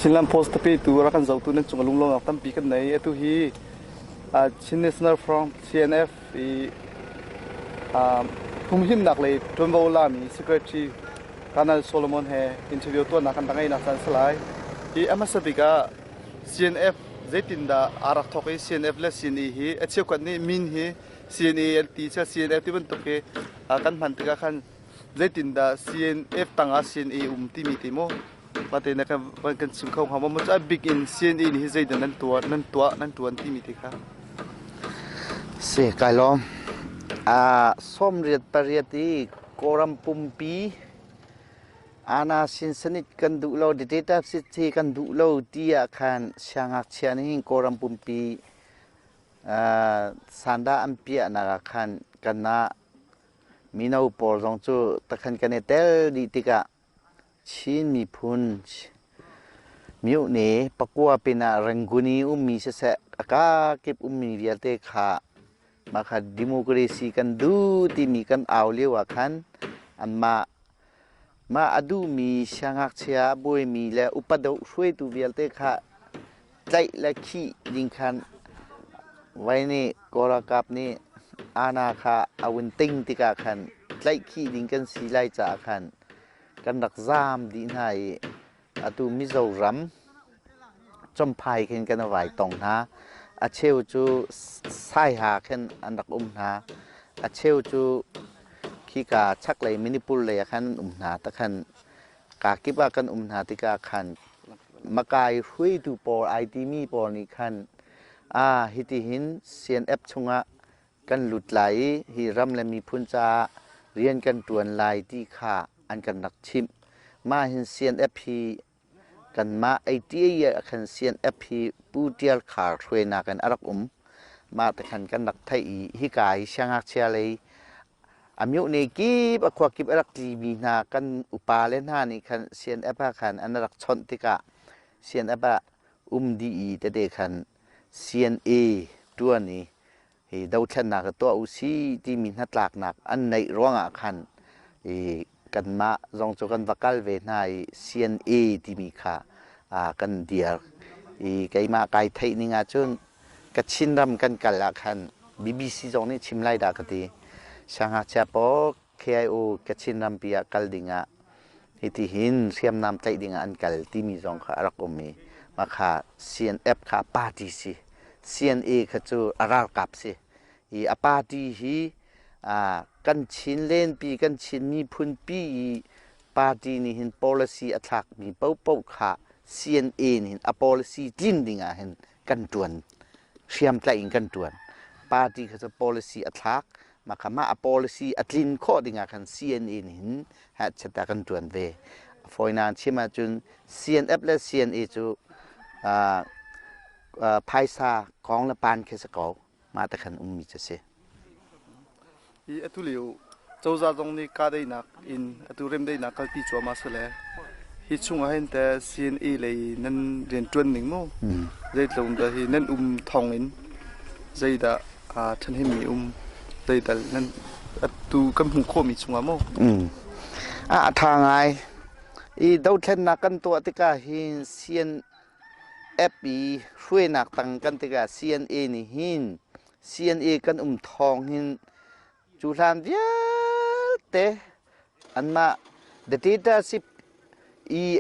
Chinland Post petu rak kan zohtu nan cung lunglawmnak tampi kan nei. Atu hi Chin National Front CNF i humhimnak lei ṭuanvo lami Secretary Colonel Solomon he interview tuahnak kan rak ngeihnak caan si lai. Hi a hmasa bik ah CNF zeitindah aa rak thawk i CNF le CNA hi a cheukhat nih min hi CNA an ti, CNF ti bantuk hi kan hman tikah khan zeitindah CNF tangah CNA um timi ti mu mate na kan van kan chim kho hnga maw? Mu a big in CNA nih hi zeidah nan tuah nan tuah nan tuan timi ti kha. Si kai lawm. 98 i Kawlram pumpi ana sin sanit kan duh lo, dictatorship hi kan duh lo ti ah khan siangngakchia nih hin Kawlram pumpi sandah an piahnak ah khan kanmah mino pawl zong cu takhan kan i tel dih tikah Chin miphun myohne pakua pinah Rangoon i ummi siseh a kakip ummi vialte kha mah kha democracy kan duh timi kan au lio ah khan anmah mah a duhmi siangngakchia a buaimi le upa deuh hruaitu vialte kha tlaih le khih ding khan vai nih Kawl ralkap nih Anna kha a vun ting tikah khan tlaihkhih ding kan si lai caah khan kan rak zaam dih hna i atu Mizoram Champhai khin kan vai tong hna. A cheu cu Saiha khin an rak um hna. A cheu cu khika chaklei Manipur lei ah khan an um hna. Takhan kakip ah kan um hna tikah khan Makai hruaitu pawl ai timi pawl nih khan a hitihin CNF chungah kan lut lai i hi ram le miphun caah rian kan ṭuan lai ti kha an kan rak chimh. Mah hin CNF hi kanmah 88 ah khan CNF hi Pu Ṭial Khar hruainak in a rak um. Mah te khan kan rak theih i hika hi siangngakchia lei A myohne kip a khua kip a rak tlimi hna kan upa le hna nih khan CNF ah khan an rak chawnh tikah CNF ah um dih i tete khan CNA ṭuan i hi dothlennak ah tuah u si timi hnatlaknak an neih ruangah khan i kanmah zong cu kan va kal ve hna i CNA timi kha kan dir i keimah kai theih ning ahcun Kachin ram kan kal ah khan BBC zong nih chim lai dah ka ti. Siangngakchia pawl KIO Kachin rampi ah kal ding ah hitihin hriamnam tlaih ding ah an kal timi zong kha a rak um i mah kha CNF kha party si. CNA kha cu a ralkap si. I a party hi kan Chin lenpi kan Chin miphun pi i party nih hin policy a thlakmi paohpaoh kha CNA nih hin a policy tlin ding ah hin kan ṭuan, hriamtlaih in kan ṭuan. Party kha cu policy a thlak, mah kha mah a policy a tlin khawh ding ah khan CNA nih hin hehchet ah kan ṭuan ve. A fawinak chim ahcun CNF le CNA cu phaisa kong le pan khi si ko. Mah te khan ummi cu si. Hi atu lio cozah zong nih kahdaihnak in atu remdaihnak kalpi cuahmah si le hi chungah hin teh CNA lei nan rianṭuan ning mu zeitluk dah hi nan um thawng in zeidah aa ṭhahnemmi um zeital nan atu kan hmuh khawhmi chungah mu. A ṭha ngai. I dothlennak kan tuah tikah hin CN App i hruainak tang kan tikah CNA nih hin CNA kan um thawng hin cu hlan vialte anmah dictatorship i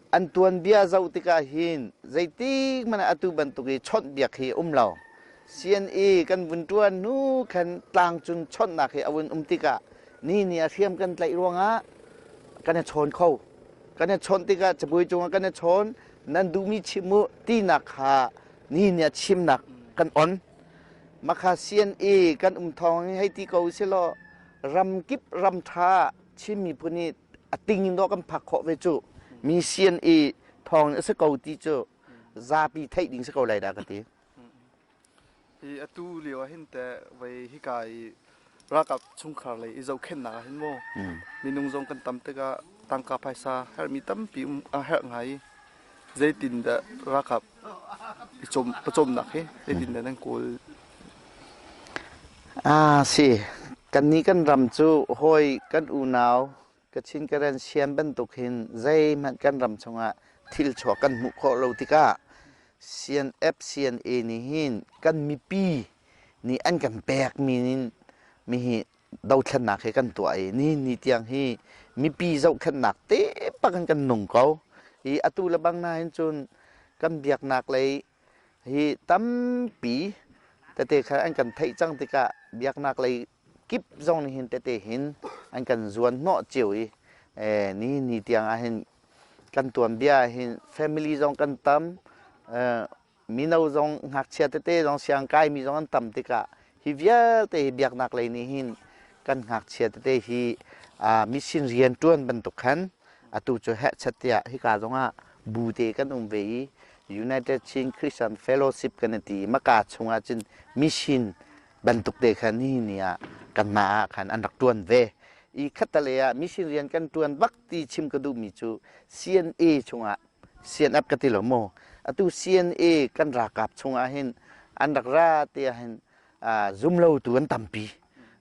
an tuanbia zoh tikah hin zeitik hmanh ah atu bantuk i chawnhbiak hi um lo. CNA kan vun ṭuan hnu khan tlangcung chawnhnak hi a vun um tikah ni ni a hriam kan tlaih ruangah kan i chawn kho. Kan i chawnh tikah cabuai cungah kan i chawn, nan duhmi chim u tinak kha ni nih a chimnak kan on. Makha CNA kan um thawng hi hei ti ko silaw ramkip ram ṭha Chin miphun nih a ting in dawh kan phak khawh ve cu mi CNA thawng a si ko ti cu zapi theih ding si ko lai dah ka ti. Hi atu lio ah hin teh vei hika i ralkap chungkhar lei i zohkhenhnak ah hin maw minung zong kan tam tikah tangka phaisa herhmi tampi um a herh ngai i zeitindah ralkap i cawm pawcawmnak hi zeitindah nan kawl? Ah si, kannih kan ram cu hawi kan unau Kachin Karen sian bantuk hin zeihmanh kan ram chungah Thil chuak kan hmuh khawh lo tikah CNF CNA nih hin kan mipi nih an kan pekmi in mi hi dothlennak hi kan tuah i ni ni tiang hi mipi zohkhenhnak te bak in kan nung ko. Hi atu le bang na hin cun kan biaknak lei hi tampi tete kha an kan theih cang tikah biaknak lei kip zong nih hin tete hin an kan zuan hnawh cio i ni ni tiang ah hin kan tuanbia hin family zong kan tam, mino zong ngakchia tete zong siang kaimi zong an tam tikah hi vialte hi biaknak lei nih hin kan ngakchia tete hi mission rian ṭuan bantuk khan atu cu hehchat tiah hika zongah bu te kan um ve i United Chin Christian Fellowship kan i ti. Maka chungah cun mission bantuk te khan nihin ni ah kanmah ah khan an rak ṭuan ve i khattelei ah mission rian kan ṭuan bak ti chim ka duhmi cu CNA chungah, CNF ka ti lo maw, atu CNA kan ralkap chungah hin an rak ra ti ah hin zumlotu an tampi.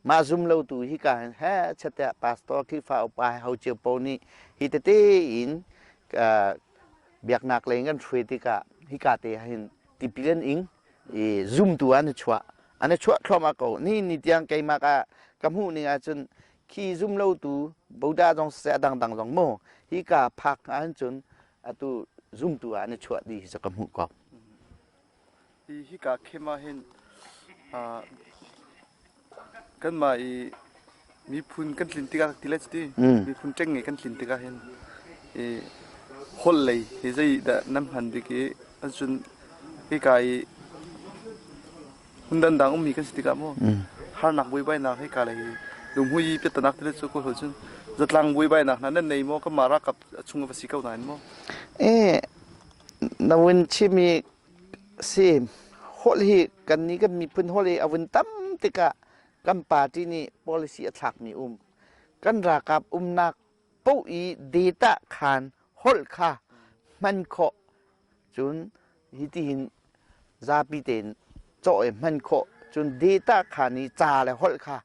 Mah zumlotu hi ka hin he chate pastor Khrihfa upa ho cio po nih hi tete in biaknak lei kan hruai tikah hika te hin tipil an ing i zumtu an i chuah, an i chuah thluahmah ko. Ni ni tiang keimah ka ka hmuh ning ahcun khi zumlotu Buddha zong siseh a dangdang zong maw hika phak ahcun atu zumtu ah an i chuah dih hi cu ka hmuh ko. Hi hika khem ah hin kanmah i miphun kan tlin tikah ti le cuti miphun ṭengnge kan tlin tikah hin i holh lei hi zei dah nan hman bik i cun hika i hmun dangdang ummi kan si tikah maw harnak buaibainak hika lei hi lungmui piattanak ti le cu kawl cun zatlang buaibainak hna nan nei maw? Kanmah ralkap chung a va si ko nain maw? Eh, na vun chim i si holh hi kan nih kan miphun holh hi a vun tam tikah kan party nih policy a thlakmi um. Kan ralkap umnak paoh i data khan holh kha hman khawh, cun hitihin zapi tein cawh i hman khawh, cun data khan i ca le holh kha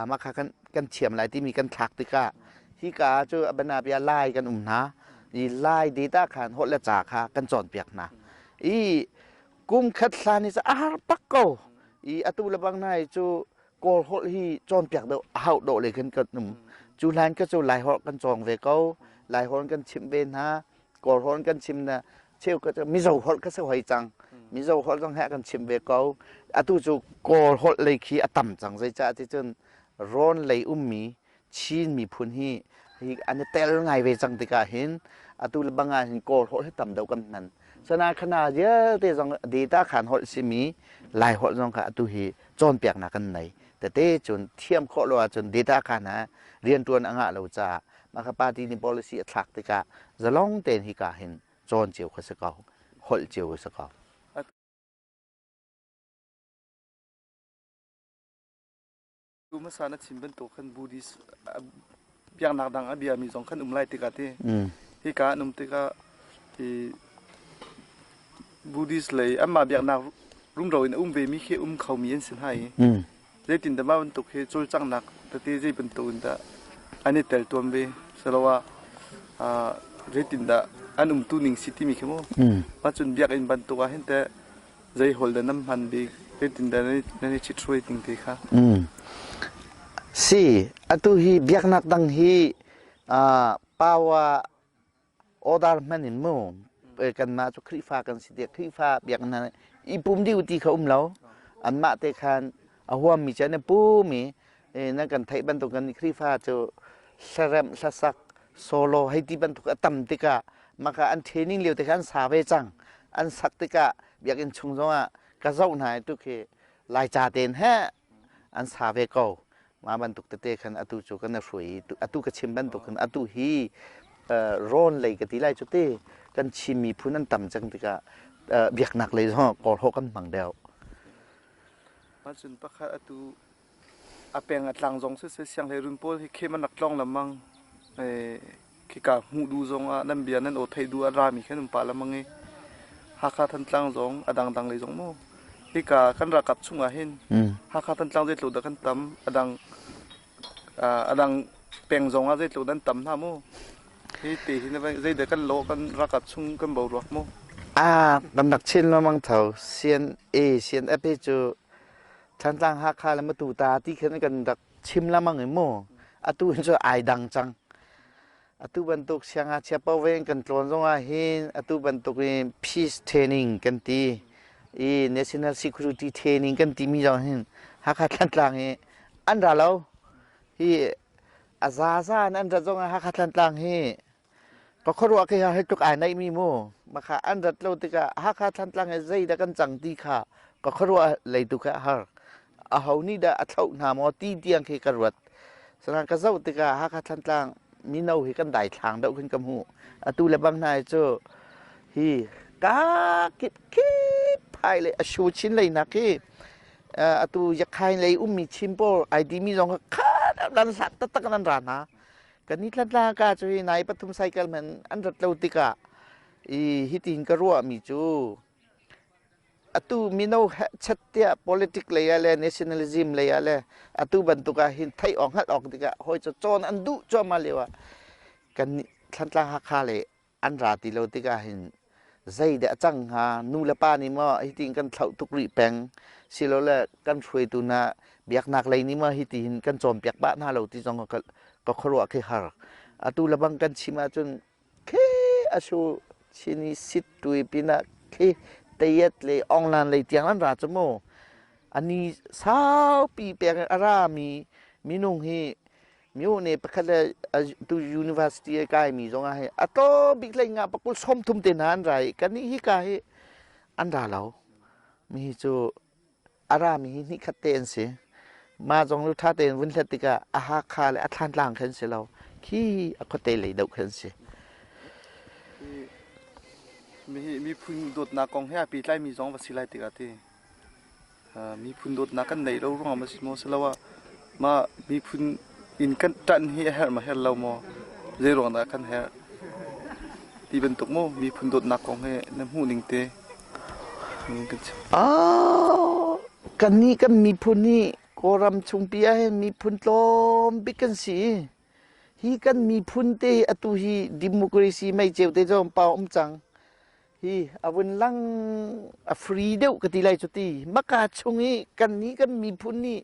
mah kha kan thiam lai timi kan thlak tikah hika cu a banabia Lai kan um hna i Lai data khan holh le ca kha kan cawnpiak hna i kum khat hlan hi a har bak ko i atu le bang hna hi cu Kawl holh hi cawnpiak deuh a hauh dawh le kan kan um. Cu hlan ka cu Lai holh kan cawng ve ko. Lai holh kan chimh ve hna. Kawl holh kan chim na cheu ka Mizo holh ka se hoi cang. Mizo holh zong he kan chim ve ko. Atu cu Kawl holh lei khi a tam cang. Zeicah ti cun rawn lei ummi Chin miphun hi hi an i tel ngai ve cang tikah hin atu le bang ah hin Kawl holh hi tam deuh kan hman. Sana khana vialte zong data khan holh simi Lai holh zong kha atu hi cawnpiaknak kan nei. Tete cun thiam khawh lo ahcun data khan ha rianṭuan a ngah lo caah mah kha party nih policy a thlak tikah zalong tein hika hin cawn cio kha si ko, holh cio kha si ko. Tu hmasa na chim bantuk khan Buddhist biaknak dang a biami zong khan um lai tikah ti hika an um tikah hi Buddhist lei anmah biaknak rumro in a um vemi khi um khomi an si hna i zeitindah mah bantuk hi cawlcanghnak tete zei bantuk in dah an i tel tuam ve siloah zeitindah an umtu ning si timi khi mu mah cun biakinn bantuk ah hin teh Zei holh dah nan hman bik? Zeitindah nan i ṭhithruai ting ti kha? Si, atu hi biaknak dang hi power order hman in mu kanmah cu Khrihfa kan si tiah Khrihfa biaknak i pum dih ti kha um lo. Anmah te khan a huammi cu an i pum i nan kan theih bantuk kan Khrihfa cu hlaremh hlasak solo hei ti bantuk a tam tikah maka an training lio te kha an sa ve cang. An sak tikah biakinn chung zongah ka zoh hna i tuk hi Laica tein he an sa ve ko. Mah bantuk tete khan atu cu kan i hruai i atu ka chim bantuk khan atu hi rawn lei ka ti lai cu te kan Chin miphun an tam cang tikah biaknak lei zong Kawl holh kan hmang deuh. Cun pakhat atu a peng a tlang zong siseh sianghleirun pawl hi khem an rak tlawng lengmang. Khika hmuh duh zongah nan bia nan aw theih duh a rami khan um pah lengmang i Hakha Thantlang zong a dangdang lei zong mu hika kan ralkap chungah hin Hakha Thantlang zeitluk dah kan tam, a dang a dang peng zongah zeitluk dah an tam hna mu. Hi te hi na zeidah kan lawh kan ralkap chung kan boruak mu? Ah, kan rak chin lengmang tho. CNA, CNF hi cu Thantlang Hakha le Matu ta ti khin kan rak chim lengmang i mu. Atu hin cu ai dang cang. Atu bantuk siangngakchia paoh kan tlawn zongah hin atu bantuk in peace training kan ti i national security training kan timi zong hin Hakha Thantlang hi an ra lo. Hi a zaza in an rat zongah Hakha Thantlang hi ka khuaruah khi hi tluk ai naihmi mu. Makha an rat lo tikah Hakha Thantlang hi zeidah kan cang ti kha ka khuaruah lei tu kha a har. Aho nih dah a thlauh hna maw ti tiang khi ka ruat. Sanain ka zoh tikah Hakha Thantlang mino hi kan daithlang deuh khin ka hmuh. Atu le bang hna hi cu hi ka kip khip phai le a shu chin lei nak hi atu Yakhain lei ummi Chin pawl ai timi zong kha kha nan hlat taktak nan ra hna. Kan i tlatla ka cu hi nai pathum cycle man an rat lo tikah i hitin ka ruahmi cu Atu mino chet tiah politic lei ah le nationalism lei ah le atu bantuk ah hin theih awk hngalh awk tikah hawi cu cawn an duh cuahmah lio ah kan Thantlang Hakha lei an ra ti lo tikah hin zeidah a cang hnga? Nu le pa nih maw hitin kan thlauh tuk rih peng silole kan hruaitu hna biaknak lei nih maw hitihin kan cawnpiak pah hna lo ti zong ka ka khuaruah khi har. Atu le bang kan chim ahcun Khi a su chin i sittui pinah khi tayet le onglan lei tiang an ra cu mu. Ani saupi pek in a rami minung hi myo ne pakhat le tu university a kaimi zong ah hi a tlawm bik hlei nga pakul 30 te hna an ra i kannih hika hi an ra lo. Mi hi cu A rami hi hnihkhat te an si. Mah zong lu ṭha tein vun hlat tikah a Hakha le a Thlantlang khan si lo. Khi a khuate lei deuh khan si. Hi miphun dawtnak kong he aa pehtlaimi zong va si lai tikah ti miphun dawtnak kan neih lo ruangah ma si maw siloah mah miphun in kan ṭanh hi a herh ma herh lo maw zei ruang dah kan herh ti bantuk maw miphun dawtnak kong he na hmuh ning te Kannih kan miphun hi Kawlram chungpi ahhin miphun tlawm bik kan si. Hi kan miphun te hi atu hi democracy meiceu te zong pau um cang. Hi a vun lang a free deuh ka ti lai cu ti. Maka chung i kannih kan miphun nih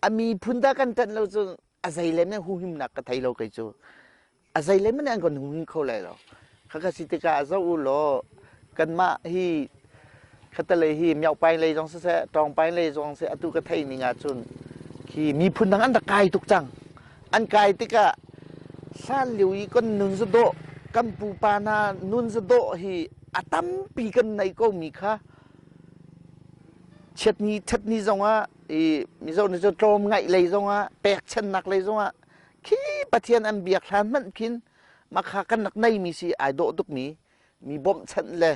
a miphun dah kan ṭanh lo cun a zei le men huhimnak ka thei lo kei cu. A zei le men an kan huhim kho lai lo. Khakha si tikah zoh u law kanmah hi khatalei hi Myaukpaing lei zong siseh Tawngpaing lei zong siseh atu ka theih ning ahcun khi miphun dang an rak kai tuk cang. An kai tikah hlan lio i kan nun zadawh kan pupa hna nun zadawh hi a tampi kan nei ko mi kha chiatni ṭhatni zongah i Mizo nih cu tlawm ngaih lei zongah pekchannak lei zongah khi Pathian an biak hlan hmanh khin makha kan rak neimi si ai dawh tukmi mi bawmhchanh le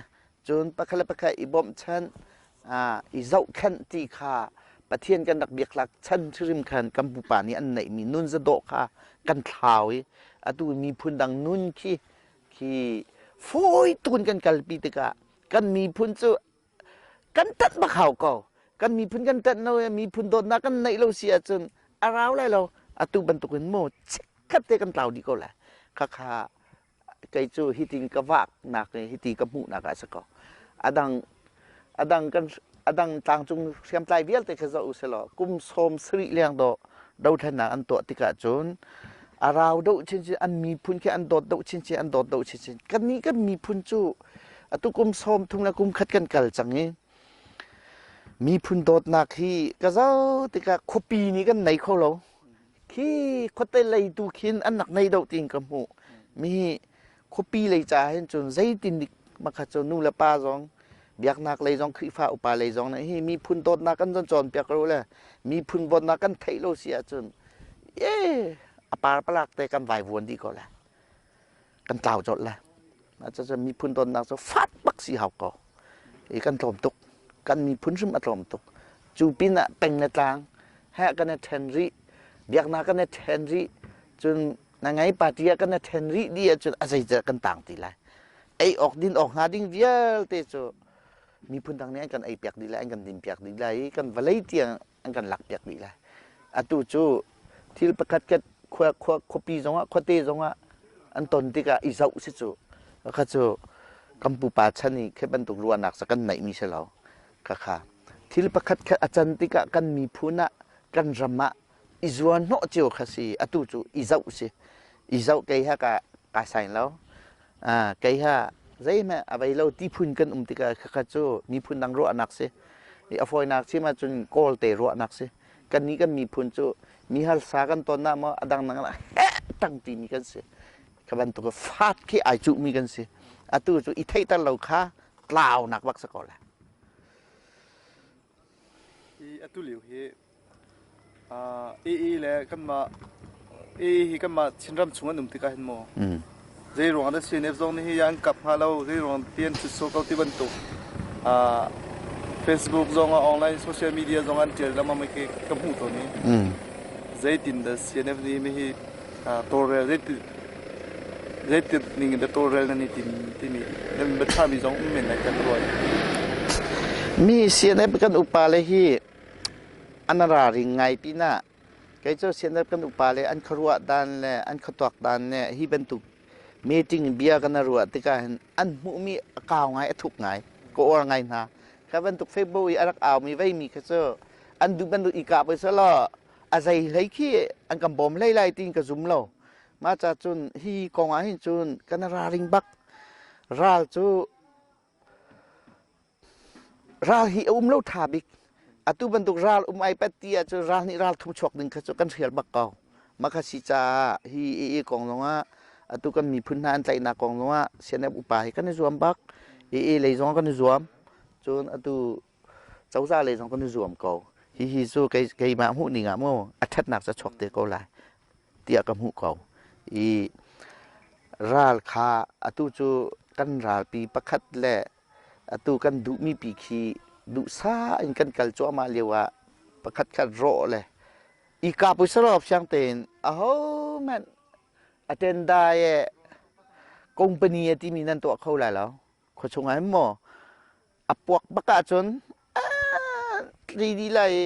cun pakhat le pakhat i bawmhchanh i zohkhenh ti kha Pathian kan rak biaklak chan hrim khan kan pupa nih an neihmi nun zadawh kha kan thlau i atu miphun dang nun khi khi fawi tuk in kan kalpi tikah kan miphun cu kan ṭanh bak hau ko. Kan miphun kan ṭanh lo i miphun dawtnak kan neih lo si ahcun a rau lai lo. Atu bantukin mu chikkhat te kan tlau dih ko lai. Khakha kei cu hitin ka vaknak i hiti ka hmuhnak ah a si ko. Adang adang kan adang tlangcung hriamtlai vialte kha zoh usilaw kum 70 leng dawh dothlennak an tuah tikah cun a rau deuh chinchin an miphun khi an dawt deuh chinchin an dawt deuh chinchin kannih kan miphun cu atu kum 30 le kum khat kan kal cang i miphun dawtnak hi ka zoh tikah khuapi nih kan nei kho lo khi khuate lei tu khin an rak nei deuh tiin ka hmuh mi khuapi lei ca hin cun zeitin dik makhat cu nu le pa zong biaknak lei zong Khrihfa upa lei zong nih hi miphun dawtnak kan zon cawnpiak ro le miphun dawtnak kan theih lo si ahcun e a par palak te kan vaivuan dih ko lai kan tlau colh lai. Cucu miphun dawtnak cu fat bak si hau ko. I kan tlawm tuk. Kan miphun hrim a tlawm tuk. Cu pin ah peng le tlang he kan i ṭhen rih. Biaknak kan i ṭhen rih. Cun na ngei party ah kan i ṭhen rih dih ahcun a zeicah kan tang ti lai. Ei awk din awk hnga ding vialte cu miphun dang nih an kan ei piak dih lai, an kan din piak dih lai i kan vawlei tiang an kan lak piak dih lai. Atu cu thil pakhat khat khua khua khuapi zongah khuate zongah An ton tikah i zoh si cu. Kha cu kan pupa chan i khi bantuk ruahnak cu kan neihmi si lo. Khakha thil pakhat khat a can tikah kan miphun ah kan ram ah i zuanhnawh cio kha si. Atu cu i zoh si. I zoh kei ha ka ka sain lo. Kei ha zeihmanh a vei lo ti phun kan um tikah khakha cu miphun dang ruahnak si. A fawinak chim ahcun Kawlte ruahnak si. Kannih kan miphun cu mi harsa kan ton ah maw a dang dang ah heh tang timi kan si. Kha bantuk fat khi ai cuhmi kan si. Atu cu i theihter lo kha tlaunak bak si ko lai. Hi atu lio hi AA le kanmah AA hi kanmah Chinram chung an um tikah hin maw zei ruang dah CNF zong nih hi an kap hnga lo zei ruang ti an thut ko ti bantuk Facebook zong ah online social media zong an tial lengmang mi ka hmuh tawn i zeitin dah CNF nih mi hi tawlrel zeitin zeitin ning in dah tawlrel nan i tim timi nan biathami zong um men lai kan ruah. Mi CNF kan upa le hi an ralring ngai pinah kei cu CNF kan upa le an khuaruah dan le an khuatuak dan le hi bantuk meeting bia kan ruah tikah hin an hmuhmi a kau ngai a thuk ngai ka uar ngai hna. Kha bantuk Facebook i a rak aumi veimi kha cu an duh bantuk i kah pei selaw a zei hlei khi an kan bawm hlei lai tiin ka zum lo. Mah ca cun hi kong ah hin cun kan ralring bak. Ral cu Ral hi a um lo ṭha bik. Atu bantuk ral um ai pat ti ahcun ral nih ral thum chuak ding kha cu kan hrial bak ko. Mah kha si caah hi AA kong zongah atu kan miphun hna an tlaihnak kong zongah CNF upa hi kan i zuam bak. AA lei zong kan i zuam. Cun atu cozah lei zong kan i zuam ko. Hihi cu keimah hmuh ning ah mu a ṭhatnak cu a chuak te ko lai tiah ka hmuh ko. I ral kha atu cu kan ralpi pakhat le Atu kan duhmi pi khi duhsah in kan kal cuahmah lio ah pakhat khat rawh le i kap u selaw siang tein ahohmanh attenda e company a timi nan tuah kho lai lo. Khuachung ah hin maw a puak bak ahcun tli dih lai i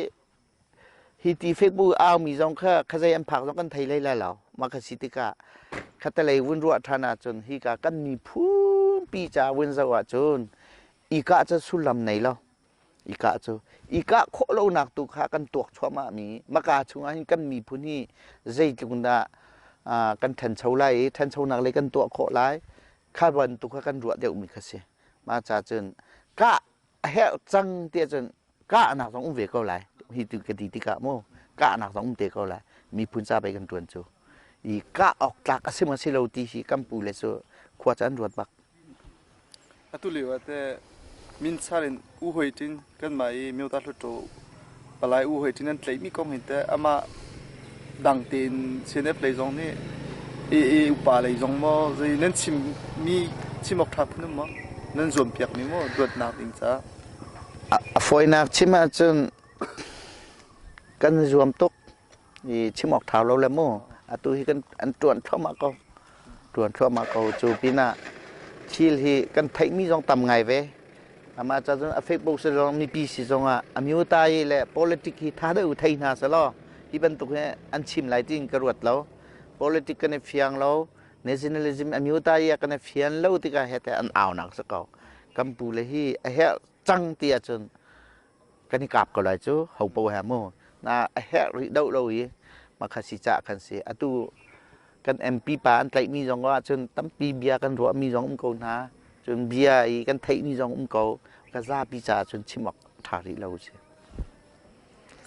Hi ti Facebook aumi zong kha khazei an phak zong kan thei hlei lai lo. Mah kha si tikah khatalei vun ruah ṭhan ahcun hika kan miphunpi ca vun zoh ahcun i kah cu sullam nei lo. I kah cu i kah khawh lonak tu kha kan tuak chuahmah mi maka chungah hin kan miphun hi zeitluk dah kan ṭhancho lai i ṭhanchonak lei kan tuah khawh lai kha bantuk kha kan ruah deuhmi kha si. Mah ca cun kah a herh cang tiah cun kahnak zong um ve ko lai hi tu ka ti tikah mu kahnak zong um te ko lai miphun ca pei kan ṭuan cu i kah awk tlak a si maw si lo ti hi kan pu le cu khua cu an ruat bak. Atu lio ah teh minchar in U Hoi Tin kanmah i Myota Hluttaw palai U Hoi Tin an tlaihmi kong hin teh amah dang tein CNF lei zong nih AA upa lei zong maw zei nan chimmi chim awk ṭha phun um maw nan zuampiakmi maw luatnak ding caah? A fawinak chim ahcun kan zuam tuk i chim awk ṭha lo le mu. Atu hi kan an ṭuan thluahmah ko. Ṭuan thluahmah ko. Cu pinah thil hi kan theihmi zong tam ngai ve. Amah ca cun a Facebook si zong mipi si zongah a myotayi le politic hi tha deuh thei hna selaw hi bantuk hi an chim lai tiin ka ruat lo. Politic kan i fiang lo, nationalism a myotayi ah kan i fian lo tikah he te an aunak si ko. Kan pu le hi a herh cang ti ahcun kan i kap ko lai cu ho po he mu na a herh rih do lo i makha si ca kan si atu kan MP pa an tlaihmi zong ah cun tampi bia kan ruahmi zong um ko hna cun bia i kan theihmi zong um ko ka zapi caah cun chim awk ṭha rih lo si.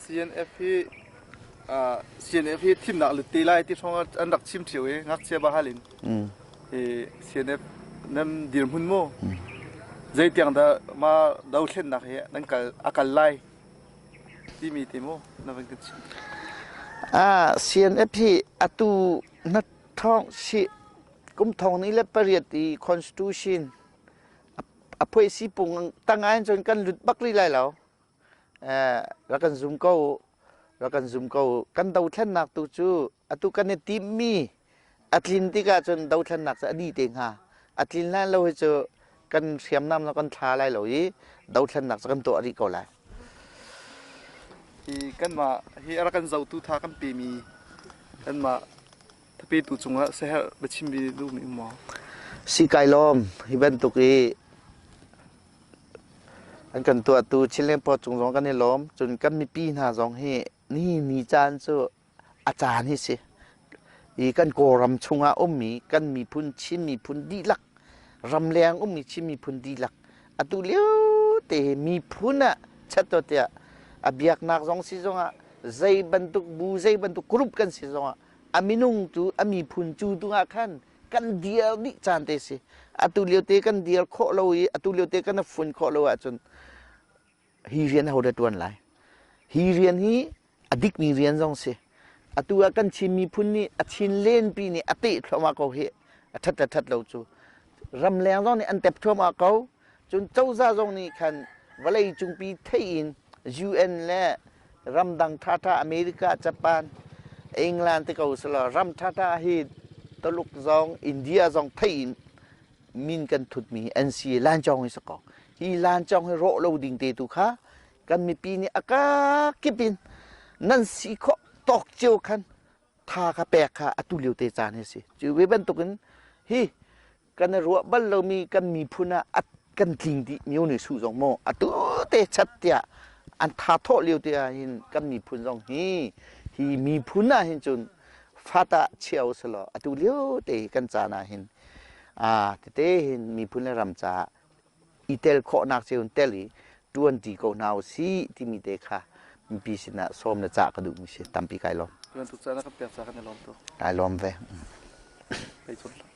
CNF hi CNF hi thimnak lut te lai ti hrawng an rak chim ṭheo i ngakchia bahal in hi CNF nan dirhmun mu zeitiang dah ma dothlennak hi nan kal a kal lai timi te mu na van kan chim. Ah CNF hi atu na thong si kum thong ni le pariat i constitution a phuai si pung tang cun kan lut bak rih lai lo. Rak kan zum ko rak kan zum ko kan dothlennak tu cu atu kan i timmi a tlin tikah cun dothlennak cu a dih te hnga a tlin hlan lo hi cu kan hriamnam zong kan thla lai lo i dothlennak cu kan tuah rih ko lai. Hi kanmah hi a rak kan zohtu tha kan pemi kanmah. Thapetu cungah siaherh biachimmi duhmi um maw? Si kai lawm. Hi bantuk i an kan tuahtu Chinland Post cung zong kan i lawm. Cun kan mipi hna zong hi nihin ni caan cu a caan hi si. I kan Kawlram chungah ummi kan miphun Chin miphun dihlak ramleng ummi Chin miphun dihlak atu lio te hi miphun ah chat tiah a biaknak zong si zongah zei bantuk bu zei bantuk group kan si zongah a minung cu a miphun cu tu ah khan kan dir dih caan te si. Atu lio te kan dir khawh lo i atu lio te kan fun khawh lo ahcun hi rian ho dah ṭuan lai? Hi rian hi a dikmi rian zong si. Atu ah kan Chin miphun nih a Chin lenpi nih a teh thluahmah ko hi a ṭhat le ṭhat lo cu. Ramleng zong nih an tep thluahmah ko. Cun cozah zong nih khan vawlei cungpi theih in UN le ramdang ṭhaṭha America, Japan, England te ko selaw ram ṭhaṭha hi Tuluk zong India zong theih in min kan thutmi NCA lancawng hi si ko. Hi lancawng hi rawh lo ding te tu kha kan mipi nih a kakip in nan si khawh tawk cio khan tha kha pek kha atu lio te caan hi si. Cu ve bantukin hi kan i ruah bal lomi kan miphun ah a kan tling dih myo nih su zong maw atu te chat tiah an tha thawh lio te ah hin kan miphun zong hi hi miphun ah hin cun fata chia usalaw atu lio te kan caan ah hin a tete hin miphun le ram caah i tel khawhnak cio in tel i ṭuan ti ko hna usih timi te kha mipi sinah sawm le cah ka duhmi si tampi kai lawm. Tuan tuk caan a kan pek ca kan i lawm tuk. Kai lawm ve. Kai chawnh.